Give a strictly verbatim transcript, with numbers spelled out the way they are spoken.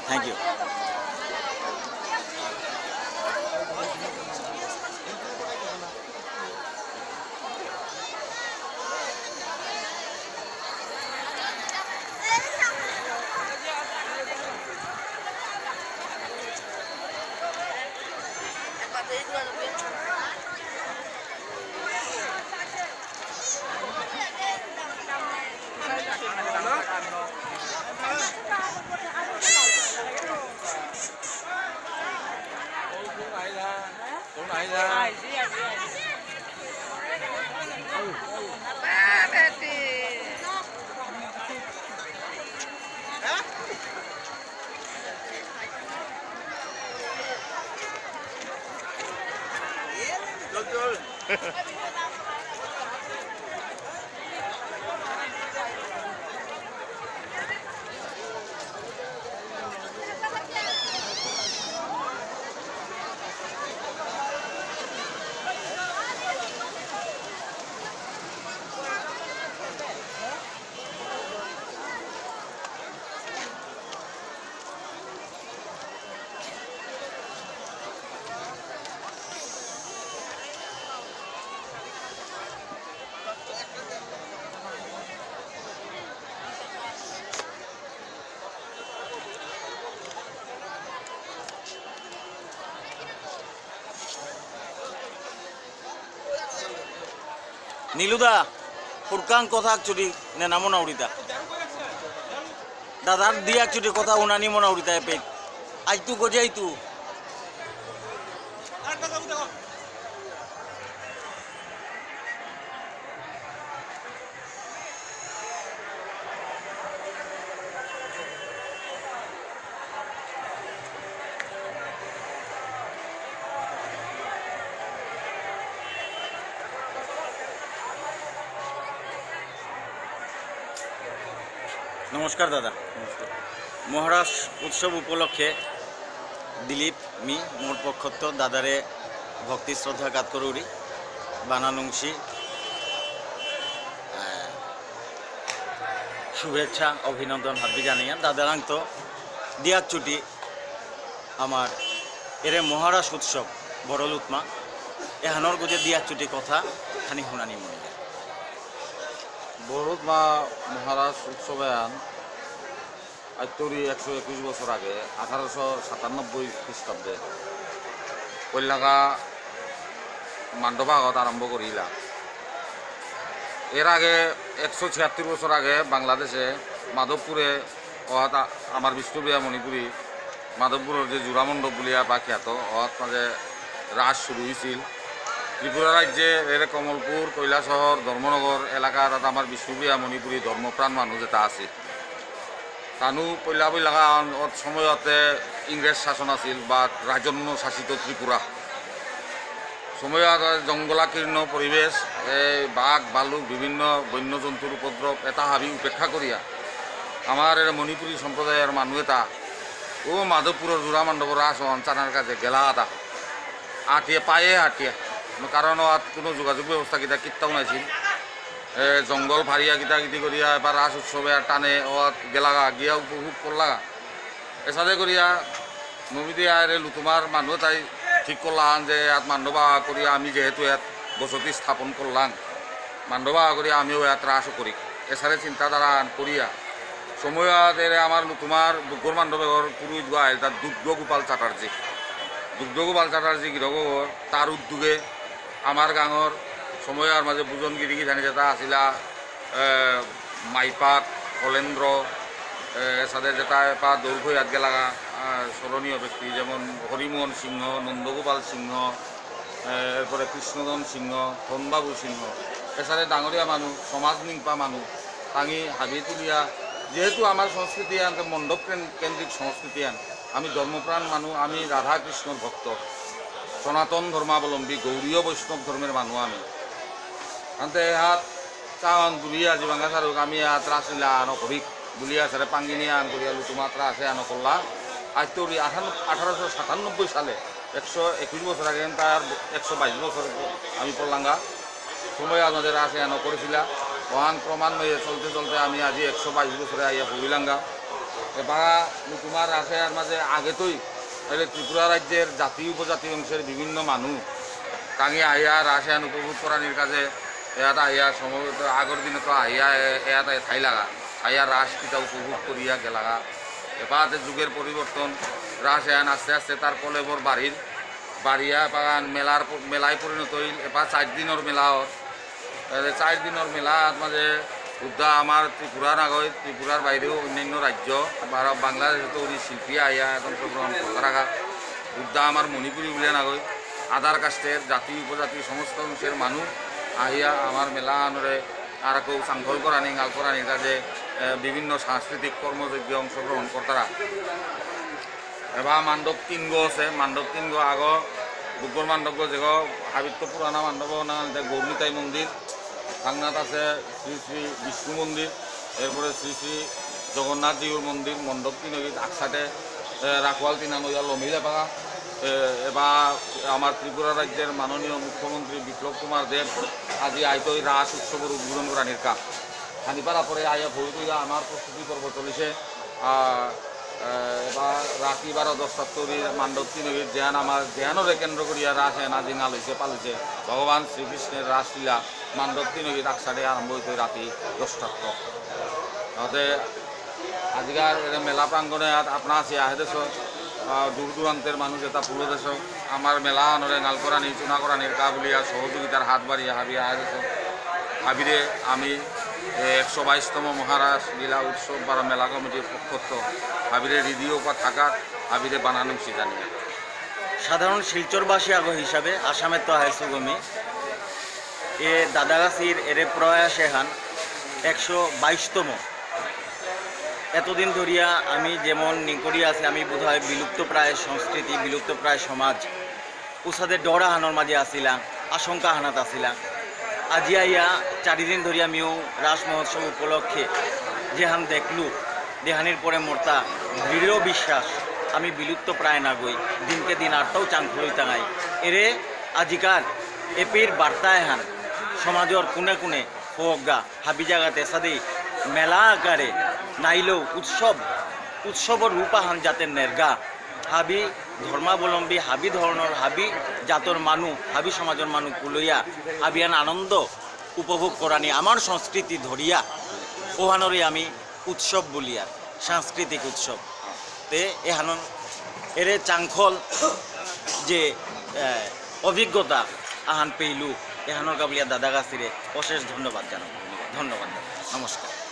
Thank you. নীলুদা, হুরকাং কথা চুরি নে নামো নাউরিতা। দাদার দিয়া চুটি কথা উনানি মনাউরিতা এপে। আইতু গজাইতু। নমস্কার দাদা। নমস্কার। মহারাস উৎসব উপলক্ষে দিলীপ মি মোর পক্ষত দাদারে ভক্তি শ্রদ্ধা কাত করুরি, বানা নুংসি, আহ, শুভেচ্ছা, অভিনন্দন হাবি জানিয়া দাদারাং তো দিয়াক চুটি আমার এরে মহারাস উৎসব বড়লুতমা এহানর গজে দিয়াক চুটি কথা খানি হুনানি মনে। বড়লুতমা মহারাস উৎসব এহান আত্তরি একশো একুশ বছর আগে, আঠারোশো সাতানব্বই খ্রিস্টাব্দে, কৈলাগা মান্ডবা আগত আরম্ভ করিলা। এর আগে একশো ছিয়াত্তর বছর আগে বাংলাদেশে মাধবপুরে অহাত আ-, আমার বিষ্ণুপ্রিয়া মণিপুরী মাধবপুরের যে জোড়ামণ্ডপ বুলিয়া বা খ্যাত, অহাত মাঝে রাস শুরু হয়েছিল। ত্রিপুরা রাজ্যে এর কমলপুর, কৈলাসহর, ধর্মনগর এলাকা তাত আমার বিষ্ণুপ্রিয়া মণিপুরী ধর্মপ্রাণ মানুষ যেটা আছে। তানু পইলা পইলা সময়তে ইংরেজ শাসন আছিল বা রাজন্য শাসিত ত্রিপুরা। সময়ত জঙ্গলাকীর্ণ পরিবেশ, এই বাঘ, ভালুক, বিভিন্ন বন্য জন্তুর উপদ্রব, এটা হাবি উপেক্ষা করিয়া আমার এর মণিপুরী সম্প্রদায়ের মানুষ এটা ও মাধবপুরের জোড়া মণ্ডপর রাস অঞ্চনার কাছে গেলা আটা আটিয়ে পায়ে আটিয়ে, কারণ আর কোনো যোগাযোগ ব্যবস্থা কিতা কিত্তাও নাইছিল। এ, জঙ্গল ফারিয়া কিতা কিতি করিয়া এবার রাস উৎসবে আর টানে ও গেলাগা গিয়া উপভোগ করলাগা। এসাদে করিয়া নবীদি আয়রে লুতুমার মানু তাই ঠিক করলাম যে আত মান্ডবা করিয়া আমি যেহেতু এত বসতি স্থাপন করলাম, মান্ডবা করিয়া আমিও এত রাসও করি। এসারে চিন্তাধারা আন করিয়া সময় আত এরে আমার লুতুমার বুকর মান্ডবেগর পুরোহিত গো আইল তার দুগ্ধ গোপাল চ্যাটার্জি। দুগ্ধ গোপাল চ্যাটার্জি গিরকগর তার উদ্যোগে আমার গাঙর সময়র মাঝে বুজন গিরি গিথানি যেটা আসিলা, এ, মাইপাক, কলেন্দ্র, এ, এসাদে যেটা এপা দৌল খৈয়াত গেলাগা, আ, স্মরণীয় ব্যক্তি যেমন হরিমোহন সিংহ, নন্দগোপাল সিংহ, এ, এরপরে কৃষ্ণধন সিংহ, ধনবাবু সিংহ, এসাদে ডাঙরিয়া মানু, সমাজ নিংপা মানু, তাঙি হাবি তুলিয়া, যেহেতু আমার সংস্কৃতি আনতে মণ্ডপ কেন-, কেন্দ্রিক সংস্কৃতি আন, আমি ধর্মপ্রাণ মানু, আমি রাধা কৃষ্ণর ভক্ত, সনাতন ধর্মাবলম্বী, গৌড়ীয় বৈষ্ণব ধর্মের মানু আমি। আনতে হাত চাওয়ান বুলিয়া জীবাঙ্গা সারুক আমি হাত রাসলীলা আনো করিক বুলিয়া সারে পাঙ্গিনি আন করিয়া লুতুমাত্রা আছে আনো করলা। আজ তো ওই আঠারো-, আঠারোশো সাতানব্বই সালে, একশো একুশ বছর আগে, তার একশো বাইশ বছর আমি পড়লাঙ্গা। সময় আমাদের আছে এন করেছিলা। মহান ক্রমান্বয়ে চলতে চলতে আমি আজি একশো বাইশ বছরে আইয়া ভুগিলাঙ্গা। এবাকা নিকুমার রাস এহার মাঝে আগেতই তাহলে ত্রিপুরা রাজ্যের জাতি উপজাতি অংশের বিভিন্ন মানু তাঙি আহিয়া রাস এহান উপভোগ করানির কাজে এহাত আহিয়া সমবেত আগর দিনে তো আহিয়া এ-, এহাত থাইলাগা, আহিয়া রাস কিতা উপভোগ করিয়া গেলাগা। এবাতে যুগের পরিবর্তন, রাস এহান আস্তে আস্তে তার কলেবর বাড়ির, বাড়িয়া বাগান মেলার প-, মেলায় পরিণত হইল। এবার চার দিনের মেলা অর। তাহলে চার দিনের মেলা মাঝে উদ্দা আমার ত্রিপুরা নাগই, ত্রিপুরার বাইরেও অন্যান্য রাজ্য, বারো বাংলাদেশে তো উনি শিল্পী আইয়া এখন তো গ্রহণ করতে রাখা। উদ্দা আমার মণিপুরি বুলিয়া নাগই, আদার কাস্টের জাতি উপজাতি সমস্ত অংশের মানুষ আহিয়া আমার মেলা আনরে আর কেউ চাংখল করানি, গাল করানি কাজে, এ, বিভিন্ন সাংস্কৃতিক কর্মযজ্ঞে অংশগ্রহণ করতারা। এবার মান্ডব তিনগো আছে, মান্ডব তিনগো আগো, দুগ্গর মান্ডব যেগো হাবিত্ত পুরানা মান্ডব না, এটা গৌরনিতাই মন্দির, থাংনাত আছে শ্রী শ্রী বিষ্ণু মন্দির, এরপরে শ্রী শ্রী জগন্নাথ জিউর মন্দির, মন্ডব তিনগিত আকসাটে, এ, রাখোয়াল তিনান ইয়া লমিলে পাগা। এ, এবার আমার ত্রিপুরা রাজ্যের মাননীয় মুখ্যমন্ত্রী বিপ্লব কুমার দেব আজি আইতই রাস উৎসবর উদ্বোধন করানির কাম। খানিপারা পরে আয়া ভৌত ইয়া আমার প্রস্তুতি পর্ব চলিছে। আ, এ, এবার রাতি বারো দশটার তরি মান্ডব তিনগিত ধ্যান আমার ধ্যানরে কেন্দ্র করিয়া রাস এনা জিঙাল হইছে, পালিছে। ভগবান শ্রীকৃষ্ণের রাসলীলা মান্ডব তিনগিত আকসারে আরম্ভ হইতে রাতি দশটার তো। তাতে আজিকার এর মেলা প্রাঙ্গণে আর আপনা আছে আহে দেশ, আ, দূর দূরান্তের মানুষ এটা পুরো দেশ আমার মেলা আনরে গাল করানি, চুনা করানির কা বুলিয়া সহযোগিতার হাত বাড়িয়া হাবি আহে দেশ। হাবিরে আমি, এ, একশো বাইশতম মহারাস লীলা উৎসব বারো মেলা কমিটির পক্ষত্ত হাবিরে রিডিও পা থাকাত হাবিরে বানানুংসি জানিয়া। সাধারণ শিলচরবাসী আগো হিসাবে আসামে তো আহেসুগমি। এ দাদাগাছির এরে প্রয়াস এহান একশো বাইশতম। এতদিন ধরিয়া আমি যেমন নিকরি আছি, আমি বোধহয় বিলুপ্তপ্রায় সংস্কৃতি, বিলুপ্তপ্রায় সমাজ, উসাদে ডর আহানর মাঝে আসিলাম, আশঙ্কা আহানাত আসিলাম। আজি আইয়া চারি দিন ধরিয়া মিউ রাস মহোৎসব উপলক্ষে যেহান দেখলু, দেহানির পরে মোরতা দৃঢ় বিশ্বাস আমি বিলুপ্তপ্রায় না গই, দিনকে দিন আরতাও চাংখলই তাঙাই। এরে আজিকার এপির বার্তা এহান সমাজর কোণে কোণে হোক গা, হাবি জাগাতে সাদি মেলা আকারে নাইলেও উৎসব, উৎসবর রূপ আহান যাতে নেরগা, হাবি ধর্মাবলম্বী, হাবি ধরনর, হাবি জাতর মানু, হাবি সমাজর মানু কুলইয়া হাবিয়ান আনন্দ উপভোগ করানি আমার সংস্কৃতি ধরিয়া ওহানরে আমি উৎসব বুলিয়ার, সাংস্কৃতিক উৎসব। তে এহানন এরে চাংখল যে, এ, অভিজ্ঞতা আহান পেইলু, এহানর কাবুলিয়া দাদাগাছিরে অশেষ ধন্যবাদ জানাবো। ধন্যবাদ দাদা। নমস্কার।